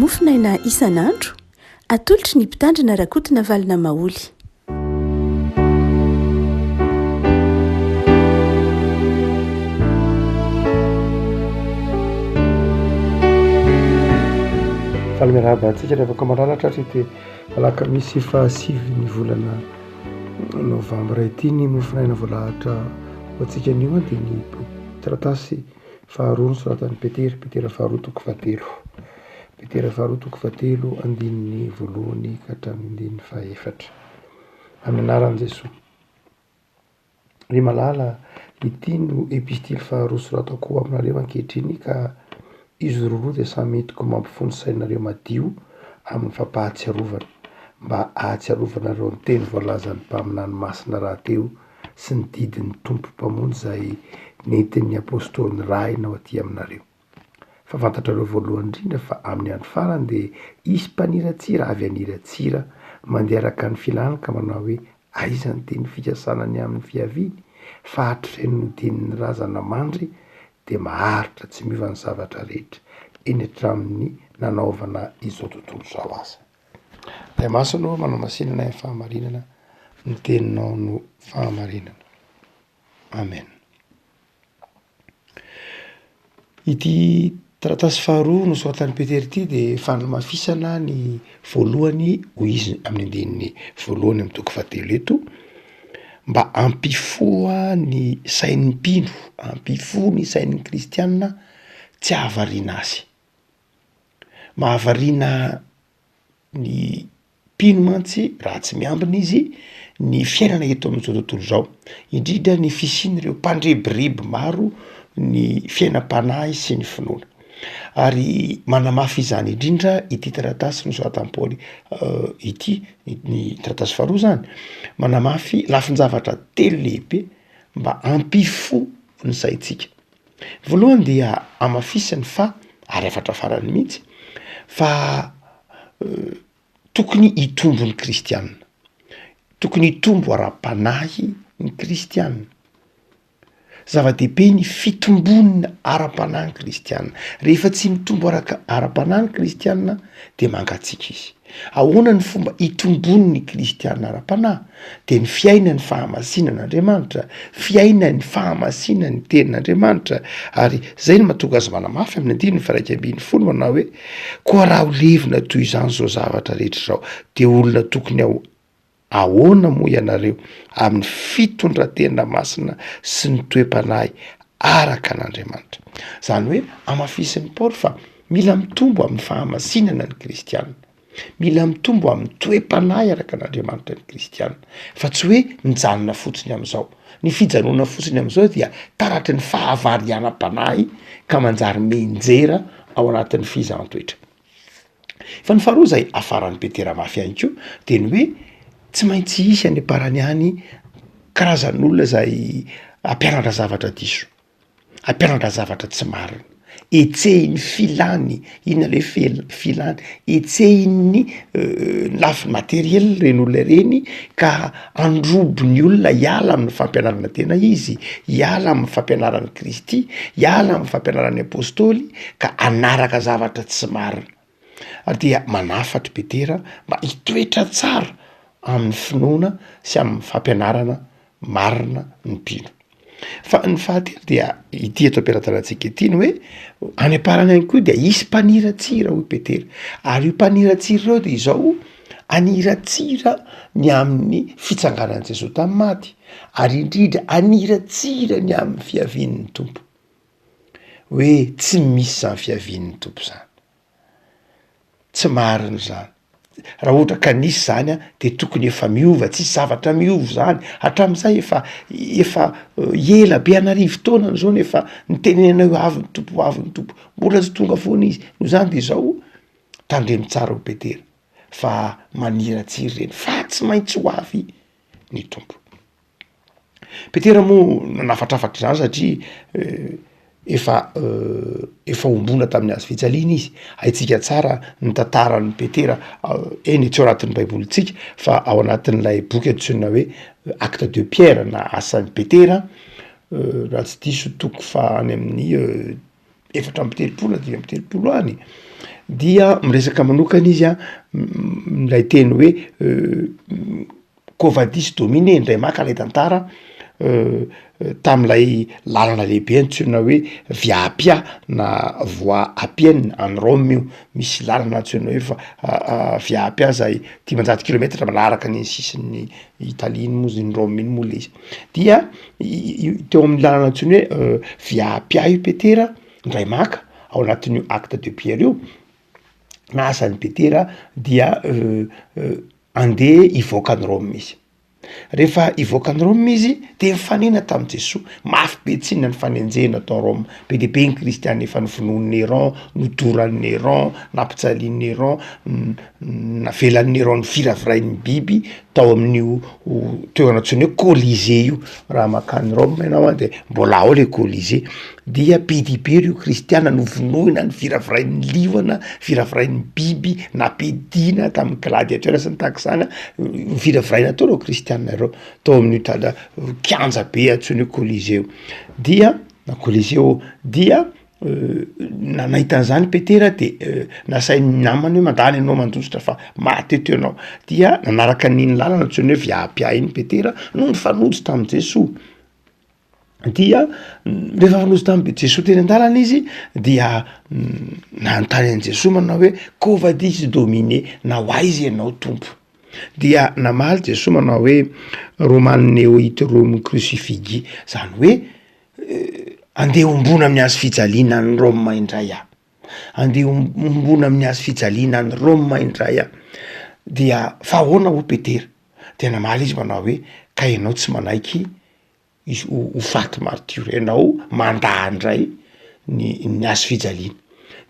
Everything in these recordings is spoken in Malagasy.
Mofonaina isan'andro, atolotry ny Mpitandrina Rakotonavalona Maholy. Faly miarahaba antsika ry havako malala tratry ity alakamisy fahasivy ny volana novambra ity. Ny mofonaina voalahatra ho antsika anio dia ny taratasy faharoa nosoratan'i Petera, Petera faharoa toko fahatelo. Petera faharoa toko fahatelo andininy voalohany ka hatramin'ny andininy fahefatra. Amin'ny anaran'i Jesoa. Ry malala, ity no epistily faharoa soratako aminareo ankehitriny ka izy roroa dia samy entiko mampifono sainareo madio amin'ny fampahatsiarovana, mba hahatsiarovanareo ny teny voalazan'ny mpaminany masina rahateo sy ny didin'ny Tompo Mpamonjy izay nentin'ny Apôstôly nirahina ho aty aminareo. Fa fantatrareo voalohany indrindra fa amin'ny andro farany dia hisy mpaniratsira avy haniratsira, mandeha araka ny filany ka manao hoe, Aiza ny teny fikasana ny amin'ny fiaviany? Fa hatrizay nodian'ny razana mandry dia maharitra tsy miova ny zavatra rehetra, eny hatramin'ny nanaovana izao tontolo izao aza. Ray Masina ô, manamasina anay amin'ny fahamarinana, ny teninao no fahamarinana. Amen. Ity taratasy faharoa nosoratan'i Petera ity de fanamafisana ny voalohany hoy izy amin'ny andininy voalohany amin'ny toko fahatelo eto, mba hampifoha ny sain'ny mpino, hampifoha ny sain'ny kristianina tsy hahavariana azy. Mahavariana ny mpino mantsy raha tsy miambina izy ny fiainana eto amin'izao tontolo izao, indrindra ny fisian'ireo mpandrebireby maro ny fiainam-panahy sy ny finoana. Ary manamafy izany indrindra ity taratasy nosoratan'i Paoly ity, ny taratasy faharoa zany, manamafy lafin-javatra telo lehibe mba hampifoha ny saintsika. Voalohany dia hamafisiny fa, ary hafatra farany mihitsy, fa tokony hitombo ny kristiana, tokony hitombo ara-panahy ny kristiana. Zava-dehibe ny fitombonina ara-panahy ny kristiana. Rehefa tsy mitombo araka ara-panahy ny kristiana de mangatsiaka izy. Ahoana ny fomba hitomboan'ny kristiana ara-panahy? Dia ny fiainany fahamasinan'Andriamanitra, fiainany fahamasinan'ny tenin'Andriamanitra, ary zay no mahatonga azy manamafy amin'ny andininy faha-11 manao hoe, koa raha ho levona toy izany izao zavatra rehetra izao, dia olona tokony ao ahoana moa ianareo amin'ny fitondran-tena masina sy ny toe-panahy araka an'Andriamanitra? Izany hoe hamafisin'i Paoly fa Mila mitombo amin'ny fahamasinana ny kristiana. Mila mitombo amin'ny toe-panahy araka an'Andriamanitra ny kristiana, fa tsy hoe mijanona fotsiny amin'izao. Ny fijanonana fotsiny amin'izao dia taratry ny fahavarianam-panahy ka manjary mianjera ao anatin'ny fizahan-toetra. Fa ny faharoa izay hafaran'i Petera mafy ihany koa dia ny hoe tsy maintsy hisy any am-parany any karazan'olona izay hampianatra zavatra diso. Hampianatra zavatra tsy marina, hetsehin'ny filany, inona le fel- filany, hetsehin'ny lafiny materiel reny olona ireny ka handrobo ny olona hiala amin'ny fampianarana tena izy, hiala amin'ny fampianaran'i Kristy, hiala amin'ny fampianaran'ny apôstôly ka hanaraka zavatra tsy marina. Ary dia manafatry Petera mba hitoetra tsara amin'ny finoana sy amin'ny fampianarana marina ny mpino. Fa ny fahatelo dia ity eto am-pelatanantsika ity ny hoe any am-parany any koa dia hisy mpaniratsira hoy Petera, ary io mpaniratsira ireo dia izao haniratsira ny amin'ny fitsanganan'i Jesoa tamin'ny maty, ary indrindra haniratsira ny amin'ny fiavian'ny Tompo, hoe tsy misy izany fiavian'ny Tompo izany. Tsy marina izany. Raha ohatra ka nisy zany an, de tokony efa miova, tsisy zavatra miova zany, hatram'zay efa efa ela be an'arivo taonany zao no efa nitenenana hoe avy ny Tompo, ho avy ny Tompo, mbola tsy tonga foana izy, noho izany de zao, tandremo tsara hoy Petera fa maniratsira ireny fa tsy maintsy ho avy ny Tompo. Petera moa nanafatrafatra izany satria efa efa ombona tamin'ny hazo fijaliana izy, haintsika tsara ny tantaran'i Petera, eny tsy ao anatin'ny baibolintsika fa ao anatin'ilay boky antsoina hoe acte de Pierre na asan'i Petera raha tsy diso toko faha any amin'ny. 34 na 35 any dia miresaka manokana izy a ilay teny hoe Quo vadis Domine, indray maka ilay tantara tamin'ilay lalana lehibe antsoina hoe Via Appia na Voie Appienne any Rome io, misy lalana antsoina hoe va- Via Appia zay 500 kilometatra manaraka an'iny sisin'ny Italie iny moa iny Rome iny moa le izy, dia teo amin'ny lalana antsoina hoe Via Appia io Petera indray maka ao anatin'io Actes de Pierre io, nasa an'i Petera dia andeha hivoaka an'i Roma izy. Rehefa hivoaka an'i Roma izy de nifanena tamin'i Jesoa, mafy be tsinona ny fanenjehina tao Roma, be dia be ny kristiana efa novonoin'i Néron, nodoran'i Néron, nampijalian'i Néron, navelan'i Néron noviravirain'ny biby tao amin'io toerana antsoina hoe Colisée io, raha mankany Roma ianao an de mbola ao le Colisée, dia be dia be ireo kristiana novonoina, noviravirain'ny liona, viravirain'ny biby, nampiadiana tamin'ny gladiateur sy ny tahaka izany an, noviraviraina tao ireo kristiana ireo, tao amin'io tana- kianja be antsoina hoe Colisée io, dia na Coliseo dia na nahita an'izany Petera de nasain'ny namany hoe mandany ianao mandositra fa maty eto ianao, dia nanaraka an'iny lalana antsoina hoe via Appia iny Petera no nifanojo tamin'i Jesoa, dia rehefa nifanojo tamin'i Jesoa teny an-dalana izy dia nanontany an'i Jesoa manao hoe Quo vadis Domine na ho aiza ianao Tompo? Dia namaly Jesoa manao hoe Romane iterum crucifigi, zany hoe Andeha hombona amin'ny hazo fijaliana any Roma indray aho. Andeha hombona amin'ny hazo fijaliana any Roma indray aho. Dia fa ahoana hoy Petera? Dia namaly izy manao hoe, ka ianao tsy manaiky izy ho ho faty martiora, ianao mandà indray ny ny hazo fijaliana.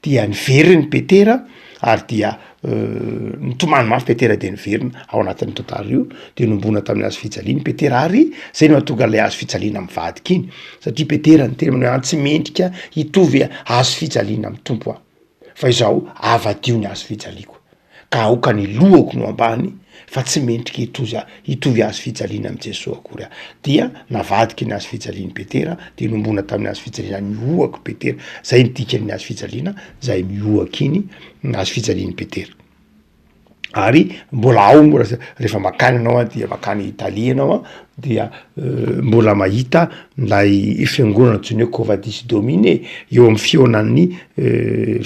Dia niveriny Petera ary dia nitomany mafy Petera de niverina ao anatin'ny tantara io de nombona tamin'ny hazo fijaliana Petera ary zay no nahatonga an'ilay hazo fijaliana mivadika iny satria Petera niteny manao hoe an tsy mendrika hitovy hazo fijaliana amin'ny Tompo aho fa izao avadio ny hazo fijaliako. Ka aoka ny lohako no ambany fa tsy mendrika hitoza hitovy hazo fijaliana amin'i Jesoa akory aho. Dia navadiky ny hazo fijalian'i Petera, dia nombona tamin'ny hazo fijaliana nihohaka Petera. Zay ny dikan'ny hazo fijaliana zay mihohaka iny, ny hazo fijalian'i Petera. Ary mbola ao moa raha rehefa makany ianao an, dia makany Italie ianao an, dia mbola mahita ilay fiangonana antsoina hoe Quo Vadis Domine eo amin'ny fihaonan'ny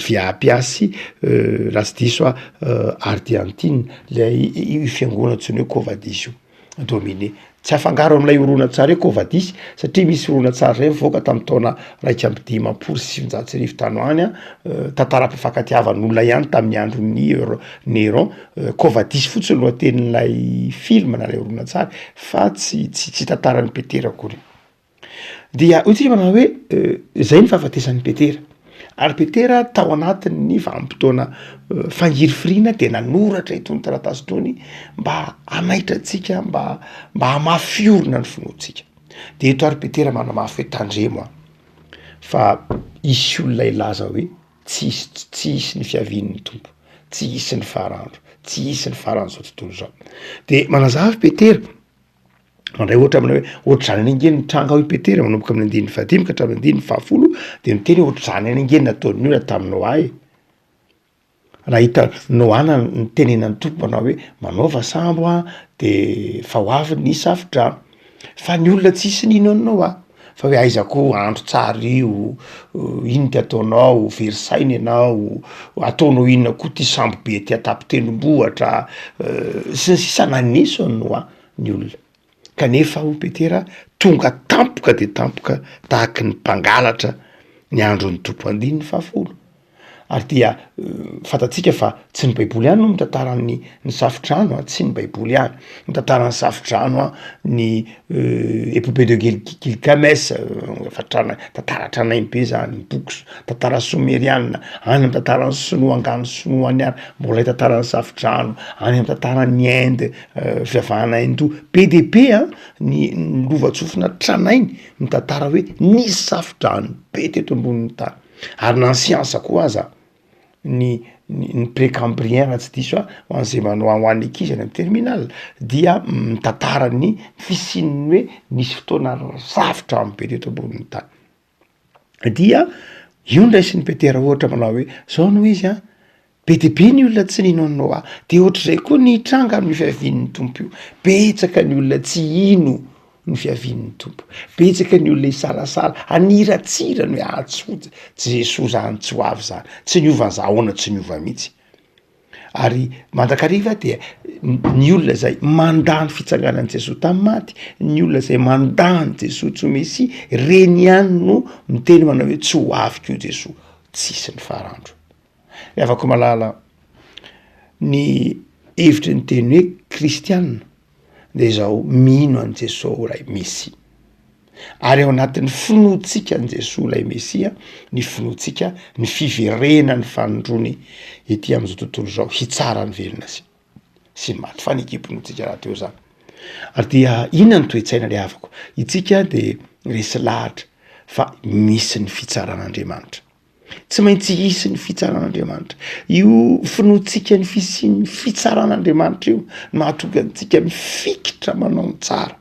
Via Appia sy raha tsy diso aho Ardeantine, ilay io fiangonana antsoina hoe Quo Vadis io Domine. Tsy afangaro amin'ilay horonantsary hoe Quo Vadis satria misy horonantsary iray nivoaka tamin'ny taona 1951 tany ho any an, tantaram-pifankatiavan'olona ihany tamin'ny andron'ny Néron. Quo Vadis fotsiny no lohatenin'ilay film na ilay horonantsary fa tsy tsy tsy tantaran'i Petera akory io. Dia hoy tsika manao hoe zay ny fahafatesan'i Petera, ary Petera tao anatin'ny vanim-potoana fangirifiriana de nanoratra itony taratasy itony mba hanaitra antsika mba mba hamafy orina ny finoantsika. De eto ary Petera manamafy hoe tandremo an, fa hisy olona hilaza hoe tsy hisy tsy hisy ny fiavian'ny Tompo, tsy hisy ny farandro, tsy hisy ny faran'izao tontolo izao. De manazava i Petera, mandray ohatra aminy hoe ohatr'izany anie nge ny tranga hoy Petera manomboka amin'ny andininy fahadimy ka hatramin'ny andininy fahafolo de miteny hoe ohatr'izany anie nge ny nataon'ny olona tamin'i Noa e. Nahita Noa na nitenenan'ny Tompo manao hoe manaova sambo a de fa ho avy ny safodrano, fa ny olona tsisy nino an'i Noa fa hoe aiza koa andro tsara io, ino ty ataonao, very saina ianao, ataonao inona koa ty sambo be aty an-tampon-tendrombohitra, sy ny sisa naneso an'i Noa ny olona. Kanefa hoy Petera, tonga tampoka dia tampoka tahaky ny mpangalatra ny andron'ny Tompo, andininy fahafolo. Ary dia fantatsika fa tsy ny baiboly ihany no mitantara ny ny safodrano an, tsy ny baiboly ihany, mitantara ny safodrano an, ny epopée de Gil- Gilgamesh efa trana- tantara tranainy be zany, boky tantara someriana, any amy tantaran'ny sinoa angano sinoa any ary mbola hitantara ny safodrano, any amy tantaran'ny Inde fivavahana hindoa, be dia be an ny ny lovantsofina tranainy mitantara hoe nisy safodrano be teto ambonin'ny tany. Ary na ny siansa koa aza, ny ny précambrien raha tsy diso aho, ho an'izay manao ho an'ny ankizy any am'terminal dia mitantara ny fisian'ny hoe nisy fotoana safodrano be teto ambonin'ny tany. Dia. Io no raisin'i Petera ohatra manao hoe, zao no izy an, be dia be ny olona tsy nino an'i Noa, de ohatr'izay koa ny hitranga amin'io fiavian'ny Tompo io, betsaka ny olona tsy hino ny fiavian'ny Tompo, betsaka ny olona hisalasala, haniratsira ny hoe ah tsy ho tsy Jesoa zany tsy ho avy zany, tsy niova za ahoana tsy niova mihitsy. Ary mandrakariva dia ny olona izay mandà ny fitsanganan'i Jesoa tamin'ny maty, ny olona izay mandà an'i Jesoa tsy ho Mesia, reny ihany no miteny manao hoe tsy ho avy koa Jesoa, tsisy ny farandro. Ry havako malala, ny hevitry ny teny hoe kristianina de izao, mino an'i Jesoa ho ilay Mesia. Ary ao anatin'ny finoantsika an'i Jesoa ilay Mesia, ny finoantsika ny fiverenany fanindroany ety amin'izao tontolo izao hitsara ny velona sy sy ny maty. Fanekem-pinoantsika rahateo izany. Ary dia inona ny toe-tsaina ry havako? Itsika de resy lahatra fa misy ny fitsaran'Andriamanitra. Tsy maintsy hisy ny fitsaran'Andriamanitra. Io finoantsika ny fisian'ny fitsaran'Andriamanitra io no mahatonga antsika mifikitra manao ny tsara.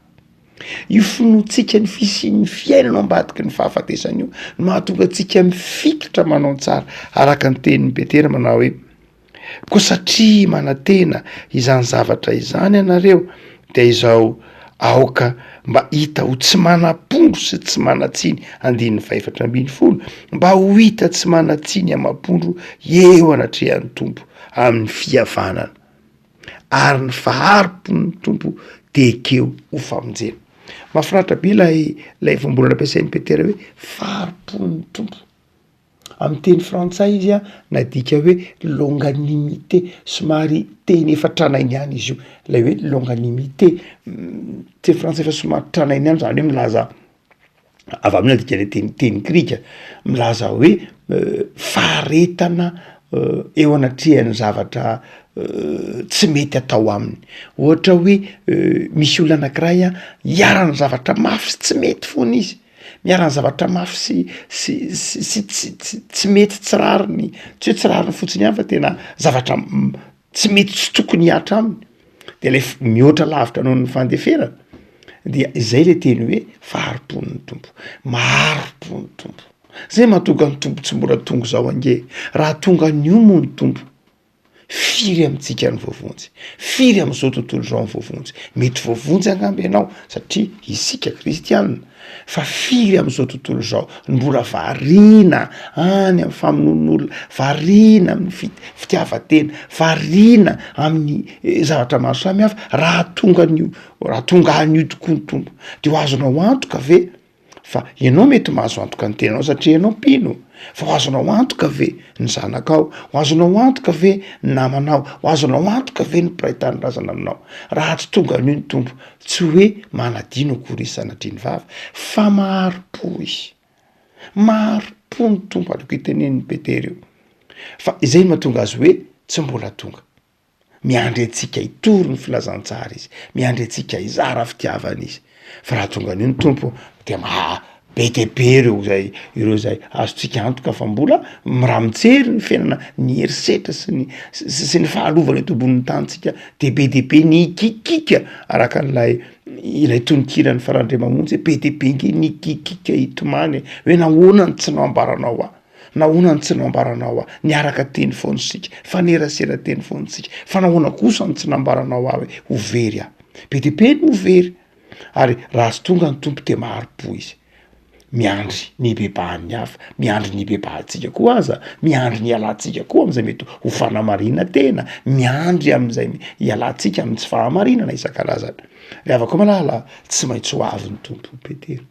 Io finoantsika ny fisian'ny fiainana ao ambadiky ny fahafatesana io no mahatonga antsika mifikitra manao ny tsara, araka ny tenin'i Petera manao hoe. Koa satria manantena izany zavatra izany ianareo, dia izao aoka mba hita ho tsy manam-pondro sy tsy manan-tsiny, andininy fahefatra ambin'ny folo, mba ho hita tsy manan-tsiny amam-pondro eo anatrehan'ny Tompo amin'ny fihavanana, ary ny fahari-pon'ny Tompo dia ekeo ho famonjena. Mahafinaritra be ilay ilay voambolana ampiasain'i Petera hoe fahari-pon'ny Tompo. Amin'ny teny frantsay izy a nadika hoe longanimité, somary teny efa tranainy ihany izy io, lay hoe longanimité, teny frantsay efa somary tranainy ihany zany hoe milaza avy amin'io nadika le teny teny grika, milaza hoe faharetana eo anatrehan'ny zavatra tsy mety atao aminy, ohatra hoe misy olona anakiray a iharan'ny zavatra mafy sy tsy mety foana izy, Miharan'ny zavatra mafy sy sy sy sy tsy tsy tsy mety tsy rariny, tsy hoe tsy rariny fotsiny ihany fa tena zavatra tsy mety tsy tokony hihatra aminy, de lay f- mihoatra lavitra noho ny fandeferana dia izay le teny hoe fahari-pon'ny Tompo, mahari-po ny Tompo, zay mahatonga ny Tompo tsy mbola tonga izao ange, raha tonga anio moa ny Tompo Firy amintsika no voavonjy? Firy amin'izao tontolo izao no voavonjy? Mety voavonjy angamba ianao satria isika kristianina, fa firy amin'izao tontolo izao no mbola variana any amin'ny famonoan'olona, variana amin'ny fit- fitiavan-tena, variana amin'ny zavatra maro samihafa, raha tonga an'io raha tonga an'io tokoa ny Tompo de ho azonao antoka ve Fa ianao mety mahazo antoka ny tenanao satria ianao mpino, fa ho azonao antoka ve ny zanakao? Ho azonao antoka ve ny namanao? Ho azonao antoka ve ny mpiray tanindrazana aminao? Raha tsy tonga an'io ny Tompo, tsy hoe manadino akory izy sanatria ny vava, fa mahari-po izy. Mahari-po ny Tompo, araka io tenenin'i Petera io. Fa izay no mahatonga azy hoe tsy mbola tonga. Miandry antsika hitory ny filazantsara izy, miandry antsika hizara fitiavana izy, fa raha tonga an'io ny Tompo de maha be dia be ireo zay ireo zay azontsika antoka fa mbola raha mijery ny fiainana ny herisetra sy ny sy ny fahalovana eto ambonin'ny tanintsika de be dia be ny hikiakiaka araka an'ilay ilay tononkiran'i Farandriamamonjy hoe be dia be nge ny hikiakiaka hitomany e, hoe nahoana no tsy nambaranao ahy. Nahoana no tsy nambaranao ahy? Niaraka teny foana isika, nifanerasera teny foana isika, fa nahoana kosa no tsy nambaranao ahy hoe ho very aho? Be dia be ny ho very, ary raha tsy tonga ny Tompo dia mahari-po Izy, miandry ny hibebahan'ny hafa, miandry ny hibebahantsika koa aza, miandry ny hialantsika koa amin'izay mety ho fanamarinan-tena, miandry amin'izay hialantsika amin'ny tsy fahamarinana isan-karazany. Ry havako malala, tsy maintsy ho avy ny Tompo, Petera,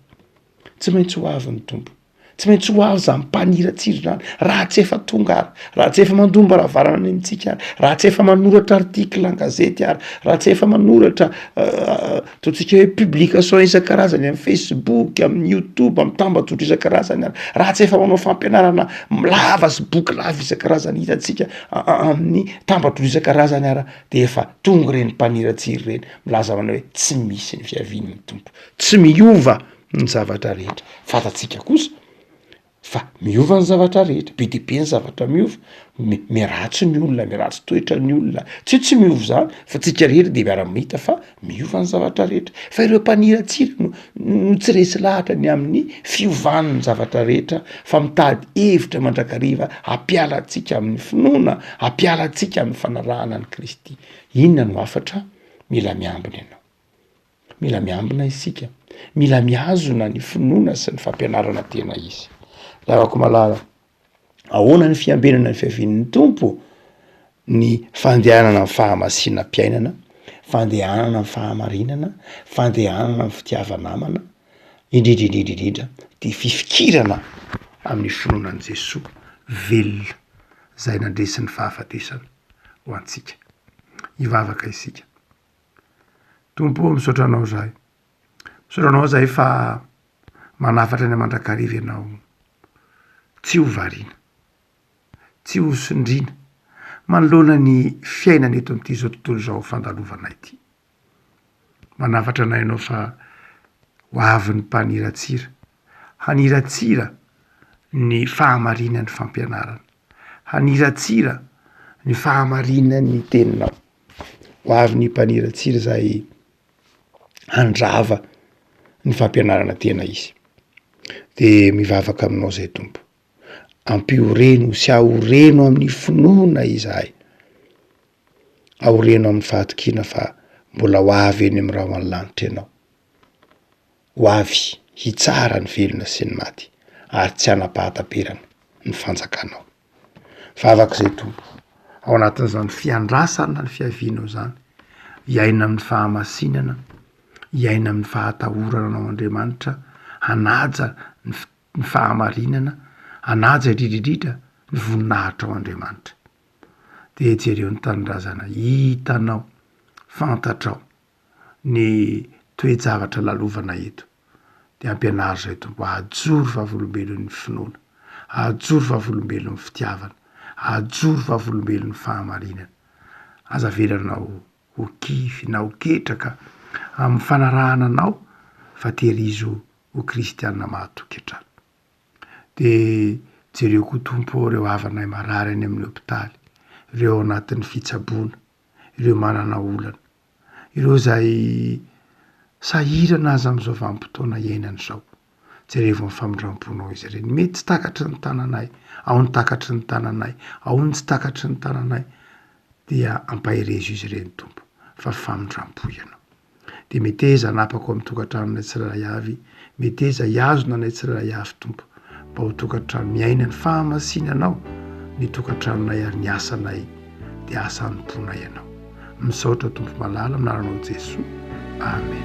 tsy maintsy ho avy ny Tompo. Tsy maintsy ho avy zany mpaniratsira zany, raha tsy efa tonga ary, raha tsy efa mandom-baravarana any amintsika ary, raha tsy efa manoratra article an-gazety ary, raha tsy efa manoratra ataontsika hoe publication isan-karazany amin'ny facebook, amin'ny youtube, amin'ny tambajotra isan-karazany ary, raha tsy efa manao fampianarana lava sy boky lava isan-karazany hitantsika amin'ny tambajotra isan-karazany ary de efa tonga ireny mpaniratsira ireny milaza manao hoe tsy misy ny fiavian'ny Tompo, tsy miova ny zavatra rehetra. Fantatsika kosa. Fa miova ny zavatra rehetra, be dia be ny zavatra miova, mi- miharatsy ny olona, miharatsy toetra ny olona, tsy hoe tsy miova zany fa tsika rehetra de miara-mahita fa miova ny zavatra rehetra, fa ireo mpaniratsira no no tsy resy lahatra ny amin'ny fiovan'ny zavatra rehetra fa mitady hevitra mandrakariva hampiala antsika amin'ny finoana, hampiala antsika amin'ny fanarahana an'i Kristy. Inona no hafatra? Mila miambina ianao. Mila miambina isika, mila mihazona ny finoana sy ny fampianarana tena izy. Ry havako malala, ahoana ny fiambenana ny fiavian'ny Tompo? Ny fandehanana amin'ny fahamasinam-piainana, fandehanana amin'ny fahamarinana, fandehanana amin'ny fitiava-namana, indrindra indrindra indrindra dia fifikirana amin'ny finoana an'i Jesoa velona izay nandresy ny fahafatesana ho antsika. Hivavaka isika. Tompo ô misaotra anao zahay, misaotra anao zahay fa manafatra anay mandrakariva ianao, tsy ho variana, tsy ho sondriana manoloana ny fiainana eto amin'ity zao tontolo izao fandalovana ity. Manafatra anay ianao fa ho avy ny mpaniratsira, haniratsira ny fahamarinan'ny fampianarana, haniratsira ny fahamarinan'ny teninao. Ho avy ny mpaniratsira izay handrava ny fampianarana tena izy. De mivavaka aminao zay Tompo, ampioreno sy aoreno amin'ny finoana izahay, aoreno amin'ny fahatokiana fa mbola ho avy eny amin'ny rahon'ny lanitra ianao, ho avy hitsara ny velona sy ny maty ary tsy hanam-pahataperana ny fanjakanao. Vavaka izay Tompo, ao anatin'izany fiandrasana ny fiavianao izany, hiaina amin'ny fahamasinana, hiaina amin'ny fahatahorana anao Andriamanitra, hanaja ny ny fahamarinana, hanaja indrindra indrindra ny voninahitrao Andriamanitra. Dia jereo ny tanindrazana, hitanao, fantatrao ny toe-javatra lalovana eto. Dia ampianaro izay Tompo, hahajoro vavolombelon'ny finoana, hahajoro vavolombelon'ny fitiavana, hahajoro vavolombelon'ny fahamarinana. Aza avelanao ho kivy na ho ketraka amin'ny fanarahana anao fa tehirizo ho kristiana mahatoky hatrany. Dia jereo koa Tompo ô ireo havanay marary any amin'ny hopitaly, ireo ao anatin'ny fitsaboana, ireo manana olana, ireo izay sahirana aza amin'izao vanim-potoana iainana izao. Jerevo ny famindram-ponao izy ireny. Mety tsy takatry ny tananay, ao ny takatry ny tananay, ao ny tsy takatry ny tananay, dia ampaherezo izy ireny Tompo fa famindram-po Ianao. Dia meteza hanapaka ao amin'ny tokantranonay tsirairay avy, meteza hihazona anay tsirairay avy Tompo, mba ho tokantrano miaina ny fahamasinanao ny tokantranonay ary ny asanay dia asa anompoanay Ianao. Misaotra Tompo malala amin'ny anaranao Jesoa. Amen.